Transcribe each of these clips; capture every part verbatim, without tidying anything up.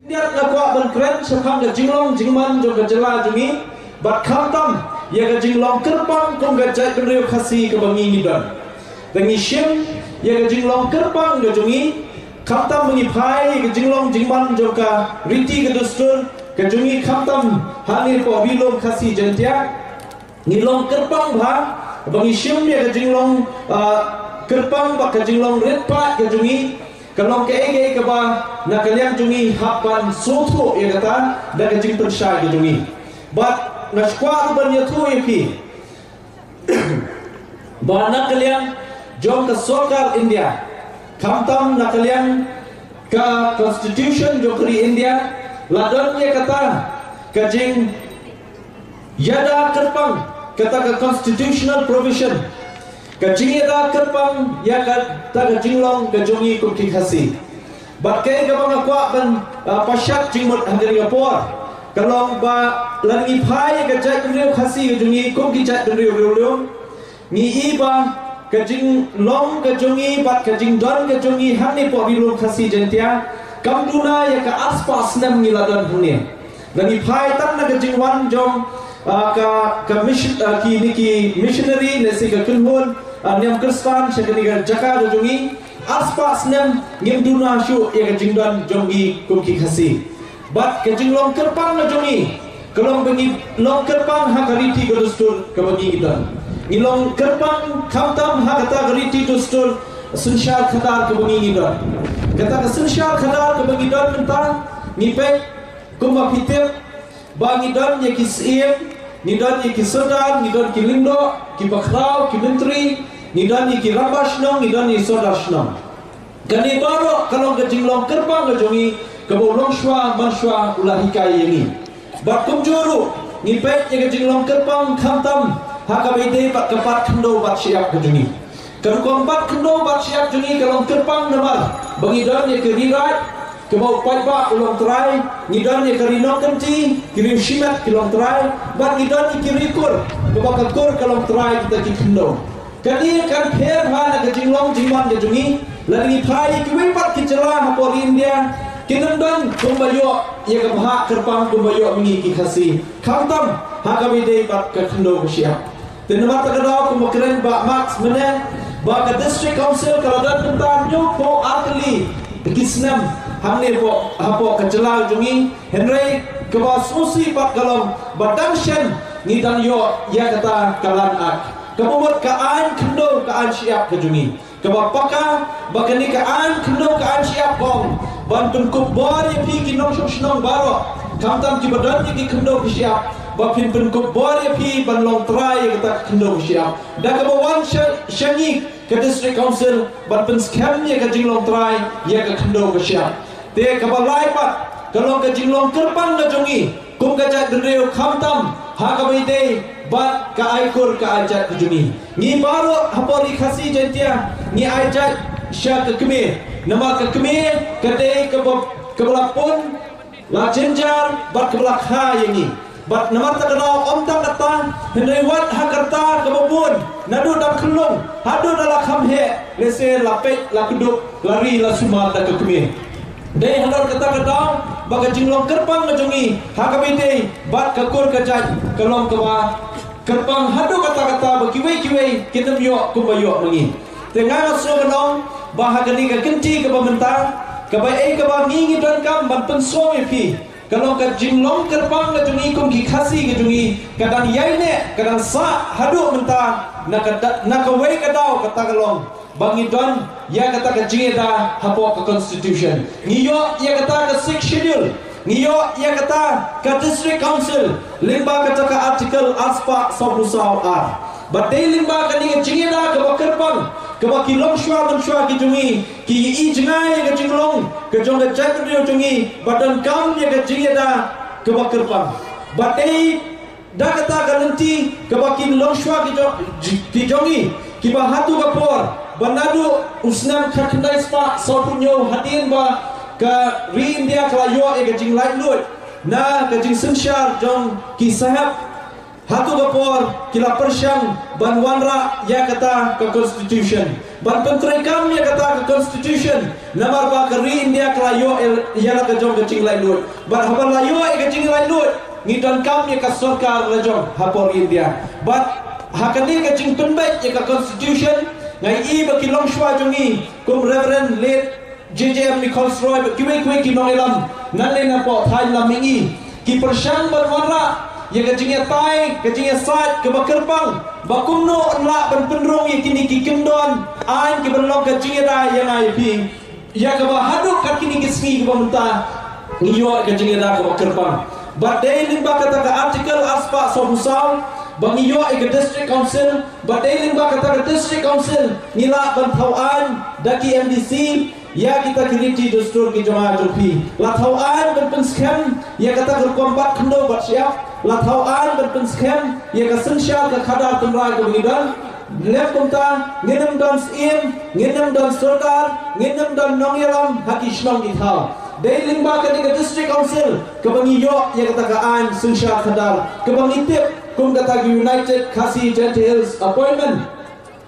Ngiat nga kwah ban kren shaphang ka jinglong jingman jong ka jylla jong ngi, bad khamtam ïa ka jinglong kyrpang kum ka jaitbynriew Khasi kaba ngi ngi don. Da ngi shim ïa ka jinglong kyrpang ka jong ngi, khamtam ba ngi phai ïa ka jinglong jingman jong ka riti ka dustur ka jong ngi, khamtam hangne hapoh Ri Lum Khasi Jaiñtia. Ngi long kyrpang bha ba ngi shim ïa ka jinglong, ah, kyrpang bad ka jinglong rit paid ka jong ngi, ka long kaei kaei kaba na ka liang jong ngi hap ban sngewthuh ïa kata da ka jingpynshai ka jong ngi. Bad nga kwah ruh ban ïathuh ïa phi ba na ka liang jong ka sorkar India, khamtam na ka liang ka constitution jong ka ri India, la don ïa kata ka jing ïada kyrpang, kata ka constitutional provision, ka jingïada kyrpang ïa kata ka jinglong ka jong ngi kum ki Khasi. Bad kaei kaba nga kwah ban, ah, pashat jingmut ha kane ka por, ka long ba lada ngi phai ïa ka jaitbynriew Khasi ka jong ngi kum ki jaitbynriew riewlum, ngi i ba ka jinglong ka jong ngi bad ka jingdon ka jong ngi hangne hapoh Ri Lum Khasi Jaiñtia kam duna ïa ka arspah snem ngi la don hangne. Lada ngi phai tang na ka jingwan jong, ah, ka, ka mission, ah, kine ki missionary ne shi ka kynhun, ah, niam Khristan sha kane ka jaka ka jong ngi, arspah snem ngim duna shuh ïa ka jingdon jong ngi kum ki Khasi. Bad ka jinglong kyrpang ka jong ngi ka long ba ngi long kyrpang ha ka riti ka dustur kaba ngi don. Ngi long kyrpang khamtam ha kata ka riti dustur synshar khadar kaba ngi don. Kata ka synshar khadar kaba ngi don mynta, ngi peit kumba phi tip ba ngi don ïa ki syiem, ngi don ïa ki sordar, ngi don ki lyngdoh, ki bakhraw, ki myntri, ngi don ïa ki rangbah shnong, ngi don ïa ki sordar shnong. Kane baroh ka long ka jinglong kyrpang ka jong ngi kaba u longshuwa manshuwa u la hikai ïa ngi. Bad kumjuh ruh ngi peit ïa ka jinglong kyrpang khamtam ha kaba ïadei bad ka bat khyndew bat shyiap ka jong ngi. Ka rukom bat khyndew bat shyiap jong ngi ka long kyrpang namar ba ngi don ïa ka ri raid kaba u paidbah u long trai, ngi don ïa ka ri nongkynti, ki riewshimet ki long trai, bad ngi don ïa ki ri kur kaba ka kur ka long trai kita ki khyndew. Kane kan pher bha na ka jinglong jingman ka jong ngi. Lada ngi phai ïa kiwei pat ki jylla hapoh ri India, kin ym don kumba ïoh ïa ka bhah kyrpang kumba ïoh ma ngi ki Khasi, khamtam ha kaba ïadei bad ka khyndew ka shyiap. Te namar kata ka daw kumba kren Bah Max mynne ba ka District Council ka la don mynta hynñiewphew ar tylli ki snem hangne hapoh, hapoh ka jylla jong ngi. Hynrei kaba sngewsih pat ka long ba dang shen ngi dang ïoh ïa kata ka Land Act, kaba mut ka aiñ khyndew ka aiñ shyiap ka jong ngi, kaba paka ba kane ka aiñ khyndew ka aiñ shyiap ka ong ban pynkup bor ïa phi ki nongshong shnong baroh, khamtam kiba don ïa ki khyndew ki shyiap, ba phin pynkup bor ïa phi ban long trai ïa kata ka khyndew ka shyiap. Da kaba wan sha, sha ngi ka District Council ban pynskhem ïa ka jinglong trai ïa ka khyndew ka shyiap. Te kaba lai pat ka long ka jinglong kyrpang ka jong ngi kum ka jaitbynriew khamtam ha kaba ïadei bad ka aikur ka aijait ka jong ngi. Ngi baroh hapoh ri Khasi Jaiñtia ngi aijait sha ka kmie. Namar ka kmie ka dei kaba, kaba la pun, la jynjar bad kaba la kha ïa ngi. Bad namar kata ka daw ym tang kata, hynrei wat ha ka rta kaba bun, naduh dang khyllung haduh da la kham heh, lehse la peit la kdup, la ri la sumar da ka kmie. Dei halor kata ka daw ba ka jinglong kyrpang ka jong ngi ha kaba ïadei bad ka kur ka jait ka long kaba kyrpang haduh katta katta ba kiwei kiwei kin ym ïoh kumba ïoh ma ngi. Te nga nga sngew ban ong ba ha kane ka kynti kaba mynta, kaba ei kaba ngi ngi donkam ban pynsngew ïa phi, ka long ka jinglong kyrpang ka jong ngi kum ki Khasi ka jong ngi ka dang ïaineh, ka dang sah haduh mynta. Na ka da-, na kawei ka daw kata ka long ba ngi don ïa kata ka jingïada hapoh ka Constitution. Ngi ïoh ïa kata ka Sixth Schedule, ngi ïoh ïa kata ka District Council lyngba kata ka Article arspah sawphew saw ar. Bad dei lyngba kane ka jingïada kaba kyrpang kaba ki longshuwa manshuwa ki jong ngi ki ïohi jngai ïa ka jinglong ka jong ka jaitbynriew jong ngi ba donkam ïa ka jingïada kaba kyrpang. Bad dei da kata ka lynti kaba ki longshuwa ki jong, ki jong ngi kiba hato ka por ba naduh u snem khatkhyndai spah sawphew hynñiew hadien ba ka ri India ka la ïoh ïa ka jinglaitluid na ka jingsynshar jong ki sahep, hato ka por ki la pyrshang ban wanrah ïa kata ka Constitution. ban pyntreikam ïa kata ka constitution, namar ba ka ri India ka la ïoh ïa la ka jong ka jinglaitluid. Bad haba la ïoh ïa ka jinglaitluid, ngi donkam ïa ka sorkar la jong ha por India. Bad ha kane ka jingpynbeit ïa ka constitution, nga i ba ki longshuwa jong ngi kum Reverend Late J J M Nichols Roy bad kiwei kiwei ki nongïalam nangne napoh thaiñ Lammihngi, ki pyrshang ban wanrah ïa ka jingïatai, ka jingïasaid kaba kyrpang, ba kumno yn lah ban pynrung ïa kine ki kyndon aiñ kiban long ka jingïada ïa nga ïa phi, ïa kaba haduh kat kine ki sngi kiba mynta ngi ïoh ka jingïada kaba kyrpang. Bad dei lyngba kata ka Article arspah sawphew saw ba ngi ïoh ïa ka District Council. Bad dei lyngba kata ka District Council ngi lah ban thaw aiñ da ki M D C ïa kita ki riti dustur ki jong nga jong phi. La thaw aiñ ban pynskhem ïa kata ka rukom bat khyndew bat shyiap. La thaw aiñ ban pynskhem ïa ka synshar ka khadar tynrai kaba ngi don. Lem kumta, ngin ym don syiem, ngin ym don sordar, ngin ym don nongïalam ha ki shnong ki thaw. Dei lyngba kane ka District Council kaba ngi ïoh ïa kata ka aiñ synshar khadar kaba ngi tip kum kata ka United Khasi Jaintia Hills Appointment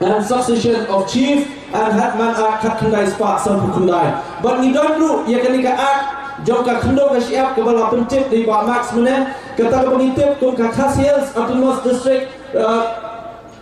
and Succession of Chief and Headman Act khatkhyndai spah sanphew khyndai. Bad ngi don ruh ïa kane ka Act jong ka khyndew ka shyiap kaba la pyntip da i Bah Max mynne, kata kaba ngi tip kum ka Khasi Hills Autonomous District, uh,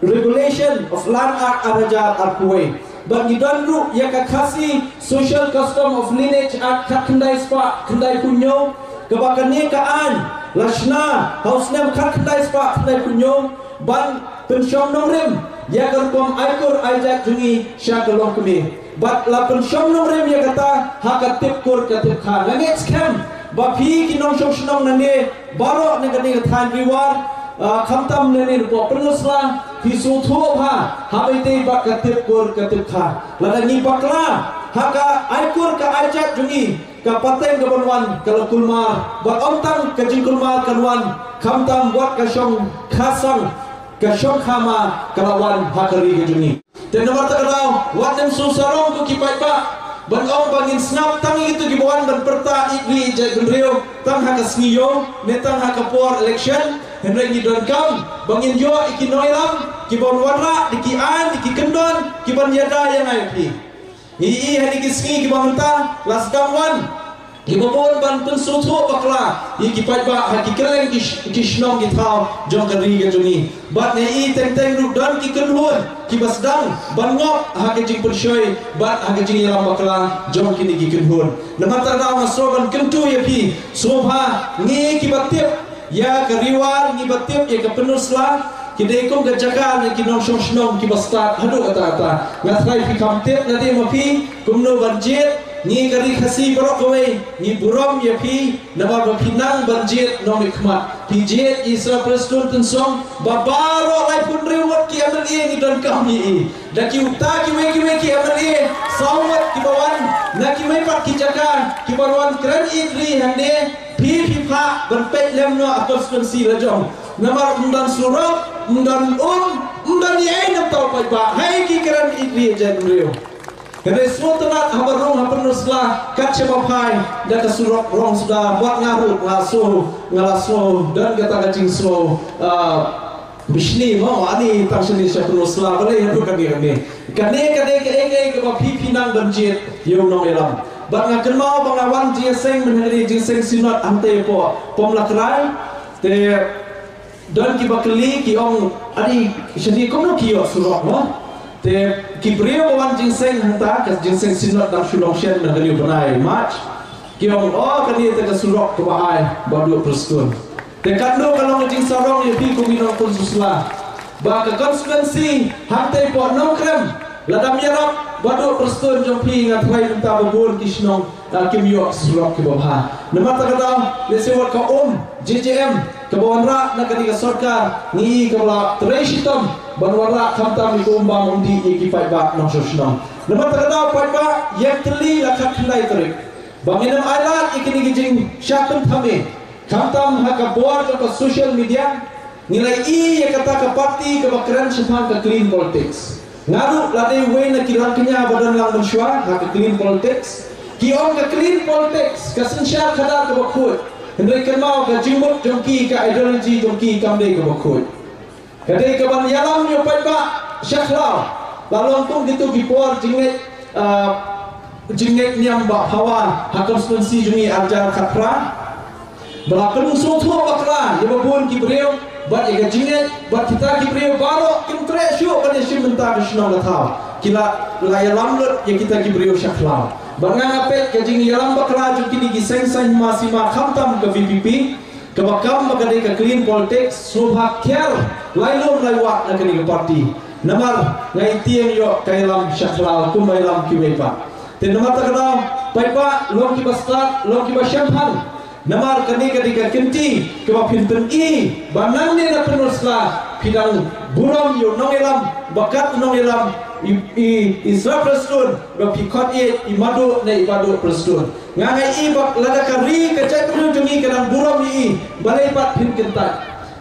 Regulation of Land Act ar hajar arphew wei. Bad ngi don ruh ïa ka Khasi Social Custom of Lineage Act khatkhyndai spah khyndaiphew hynñiew, kaba kane ka aiñ la shna ha u snem khatkhyndai spah khyndaiphew hynñiew, ban pynshong nongrim ïa ka rukom aikur aijait jong ngi sha ka longkmie. Bad la pynshong nongrim ïa kata ha ka tip kur ka tip kha. Nga ngeit skhem ba phi ki nongshong shnong nangne baroh na kane ka thaiñ Ri War, ah, khamtam nangne napoh Pynursla, phi sngewthuh bha ha ba ïadei bad ka tip kur ka tip kha. Lada ngi bakla ha ka aikur ka aijait jong ngi, ka pateng kaban wan ka la kulmar, bad ym tang ka jingkulmar kan wan, khamtam wat ka shongkha sang, ka shongkha ma ka la wan ha ka ri ka jong ngi. Te namar kata ka daw, wat nym shu sarong ko ki paidbah ban ong ba ngin sngap tang ïa kito kiba wan ban pyrta ïeit ri ïeit jaitbynriew tang ha ka sngi ïew ne tang ha ka por election. Hynrei ngi donkam ba ngin ïoh ïa ki nongïalam kiban wanrah da ki aiñ, da ki kyndon kiban ïada ïa nga ïa phi. Ngi i ha kine ki sngi kiba mynta la sdang wan kiba bun ban pynsngewthuh bakla ïa ki paidbah ha ki kylleng ki sh-, ki shnong ki thaw jong ka ri ka jong ngi. Bad ngi i teng teng ruh don ki kynhun kiba sdang ban ngop ha ka jingpynshoi bad ha ka jingïalam bakla jong kine ki kynhun. Namar kata nga sngewbha ban kyntu ïa phi, sngewbha ngi kiba tip ïa ka Ri War, ngi ba tip ïa ka Pynursla, ki dei kum ka jaka na ki nongshong shnong kiba stad haduh katta katta. Nga tharai phi kham tip lade ma phi kumno ban jied. Ngi ka Ri Khasi baroh kawei ngi burom ïa phi namar ba phi nang ban jied nongmihkhmat. Phi jied ïa i Sir Prestone Tynsong ba baroh laiphew hynriew ngut ki M L A ngi donkam ïa i. Da ki uta kiwei kiwei ki M L A saw ngut kiba wan na kiwei pat ki jaka kiba wan kren ïeit ri hangne. Phi phi phah ban peit lem noh ha constituency la jong. Namar ym don surok, ym don um, ym don ei ei na bynta u paidbah. Hai ki kren ïeit ri jaitbynriew. Hynrei sngewtynnat haba rung ha Pynursla kat shaba phai da ka surok rong suda, bad nga ruh nga sngew, nga la sngew don kata ka jingsngew, ah, bishni mo, ani tang shane sha Pynursla balei haduh kane kane. Kane kane kaei kaei kaba phi phi nang ban jied ïa u nongïalam. Bad nga kynmaw ba nga wan jingïaseng mynhynne jingïaseng synod hangtei hapoh Pom Lakrai. Te don kiba kylli ki ong, ani shane kumno ki ïoh surok mo. Te ki briew ba wan jingïaseng hangta ka jingïaseng synod dang shu long shen mynhynne u bnai March. Ki ong, oh, kane te ka surok kaba ai Bah Duh Prestone. Te katno ka long ka jingsarong ïa phi kum ki nongpynsuh sla ba ka constituency hangtei hapoh Nongkrem, lada ym ïarap Bah Duh Prestone jong phi, nga tharai mynta ba bun ki shnong, ah, kim ïoh surok kiba bha. Namar kata ka daw, lehse wat ka um J J M kaba wanrah na kane ka sorkar, ngi i kaba la trei shitom ban wanrah khamtam ïa ka um bam um dih ïa ki paidbah nongshong shnong. Namar kata ka daw paidbah, ïa ka tylli la khatkhyndai tarik. Ba ngin ym ailad ïa kine ki jingshah pynthame. Khamtam ha ka bor jong ka social media ngi la ïohi ïa kata ka party kaba kren shaphang ka clean politics. Nga ruh la dei uwei na ki rangkñia ba don lang mynshuwa ha ka clean politics. Ki ong ka clean politics ka synshar khadar kaba khuid. Hynrei kynmaw ka jingmut jong ki, ka ideology jong ki kam dei kaba khuid. Ka dei kaban ïalam ïa u paidbah sha khlaw. La long kum kito ki por jingngeit, ah, jingngeit niam ba hawa ha constituency jong ngi arjar khatphra. Ba la pynmih sngewthuh bakla ïa ba bun ki briew bad ïa ka jingngeit bad kita ki briew baroh kim treh shuh ban ïashim bynta ka shnong ka thaw. Ki la, la ïalam lut ïa kita ki briew sha khlaw. Bad nga nga peit ka jingïalam bakla jong kine ki seng saiñ hima sima khamtam ka V P P. Kaba kam ba ka dei ka clean politics, sngewbha kiar lai lum lai wah na kane ka party. Namar nga ïa tieng ïoh ka ïalam sha khlaw kumba ïalam kiwei pat. Te namar kata ka daw, paidbah, long kiba stad, long kiba shemphang. Namar kane ka dei ka kynti kaba phin pyni ba nangne na Pynursla phi dang burom ïa u nongïalam, ba kat u nongïalam i, i, i Sir Prestone, ba phi khot ïa i Madu ne i Badu Prestone. Nga nga i ba lada ka ri ka jaitbynriew jong ngi ka dang burom ïa i, balei pat phin kyntait?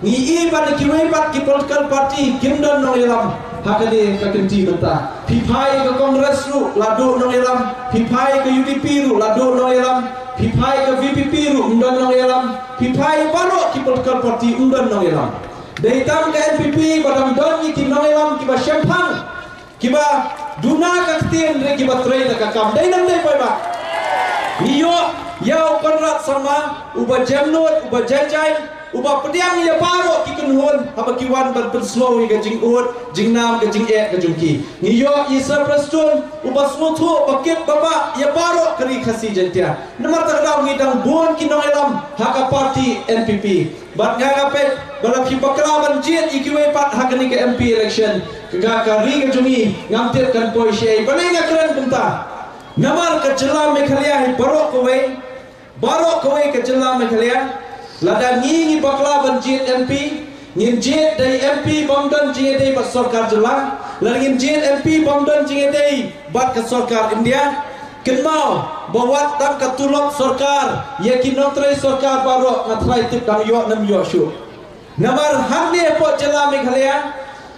Ngi i ba na kiwei pat ki political party kim don nongïalam ha kane ka kynti mynta. Phi phai ka Congress ruh la duh nongïalam, phi phai ka U D P ruh la duh nongïalam, phi phai ka V P P ruh ym don nongïalam, phi phai baroh ki political party ym don nongïalam. Dei tang ka N P P ba dang don ïa ki nongïalam kiba shemphang. Kiba duna ka ktien re kiba trei da ka kam. Dei nang dei paidbah. Ngi ïoh ïa u Conrad Sangma, uba jemnud, uba jaijai, uba pdiang ïa baroh ki kynhun haba ki wan ban pynsngew ïa ka jingud, jingnam, ka jingeh ka jong ki. Ngi ïoh ïa Sir Prestone, uba sngewthuh, ba kit, ba bah ïa baroh ka ri Khasi Jaiñtia. Namar kata ka daw ngi dang bun ki nongïalam ha ka party N P P. Bad nga nga peit ba la phi bakla ban jied ïa kiwei pat ha kane ka M P election. Ka, ka ri ka jong ngi ngam tip kan poi shaei. Balei nga kren kumta? Namar ka jylla Meghalaya hi baroh kawei, baroh kawei ka jylla Meghalaya. Lada ngi ngi bakla ban jied M P, ngin jied da i M P bym don jingïadei bad sorkar jylla. Lada ngin jied M P bym don jingïadei bad ka sorkar India. Kynmaw ba wat tang ka tulop sorkar ïa ki nongtrei sorkar baroh nga trai tip dang ïoh nem ïoh shuh. Namar hangne hapoh jylla Meghalaya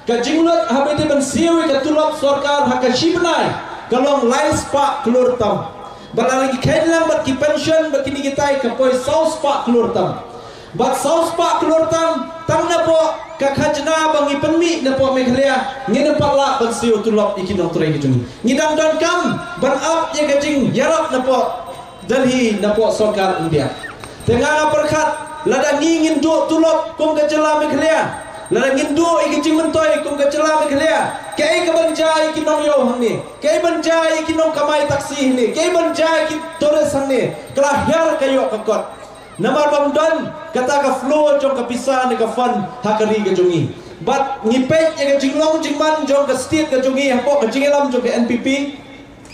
ka jinglut haba dei ban siew ïa ka tulop sorkar ha ka shi bnai ka long lai spah klur tam. Bad lada ngi kheiñ lang bad ki pension bad kine kitai ka poi saw spah klur tam. Bad saw spah klur tam tang napoh ka khajna ba ngi pynmih napoh Meghalaya ngin ym pat lah ban siew tulop ïa ki nongtrei ki jong ngi. Ngi dang donkam ban ap ïa ka jingïarap napoh Delhi napoh sorkar India. Te nga nga pyrkhat lada ngi ngin duh tulop kum ka jylla Meghalaya, lada ngin duh ïa ka jingmyntoi kum ka jylla Meghalaya, kaei ka ban jia ïa ki nongïew hangne, kaei ban jia ïa ki nongkamai taxi hangne, kaei ban jia ïa ki tourist hangne, ka la hiar ka ïoh ka kot. Namar bym don kata ka flow jong ka pisa ne ka fund ha ka ri ka jong ngi. Bad ngi peit ïa ka jinglong jingman jong ka state ka jong ngi hapoh ka jingïalam jong ka N P P.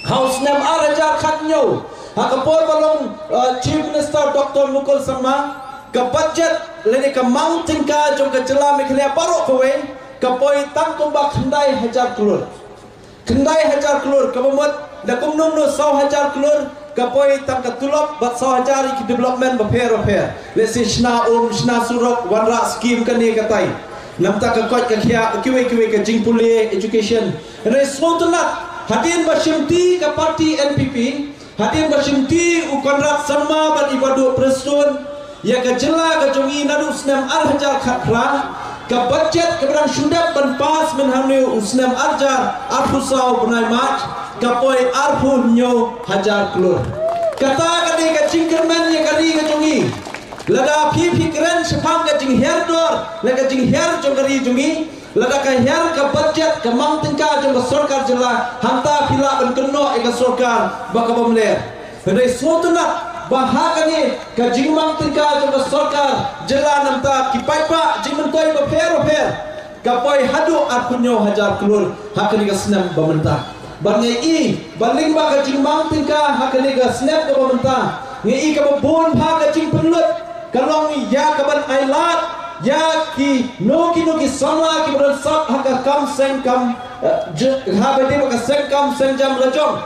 Ha u snem ar hajar khathynñiew ha ka por ba long, uh, Chief Minister Doctor Mukul Sangma, ka budget lane ka mang tyngka jong ka jylla Meghalaya baroh kawei ka poi tang kumba khyndai hajar klur. Khyndai hajar klur, kaba mut da kumno kumno saw hajar klur ka poi tang ka tulop bad saw hajar ïa ki development bapher bapher. Lehse shna um, shna surok, wanrah skim kane katai. Namar ka koit ka khiah, kiwei kiwei ka jingpule, education. Hynrei sngewtynnat, hadien ba shimti ka party N P P, hadien ba shimti u Conrad Sangma bad i Bah Prestone ïa ka jylla ka jong ngi naduh u snem ar hajar khatphra, ka budget kaba dang shu dep ban pass mynhangne u snem ar hajar arphew saw bnai March ka poi arphew hynñiew hajar klur. Kata ka dei ka jingkyrmen ïa ka ri ka jong ngi. Lada phi phi kren shaphang ka jinghiar dor ne ka jinghiar jong ka ri jong ngi, lada ka hiar ka budget, ka mang tyngka jong ka sorkar jylla, hangta phi lah ban kynnoh ïa ka sorkar ba ka bym ler. Hynrei sngewtynnat ba ha kane ka jingmang tyngka jong ka sorkar jylla, namar ki paidbah jingmyntoi bapher bapher ka poi haduh arphew hynñiew hajar klur ha kane ka snem ba mynta. Bad ngi i ba lyngba ka jingmang tyngka ha kane ka snem kaba mynta, ngi i kaba bun bha ka jingpynlut ka long ïa kaban ailad ïa kino kino ki samla kiba don sap ha ka kam seng kam, eh, je-, ha ba dei ba ka seng kam seng jam la jong.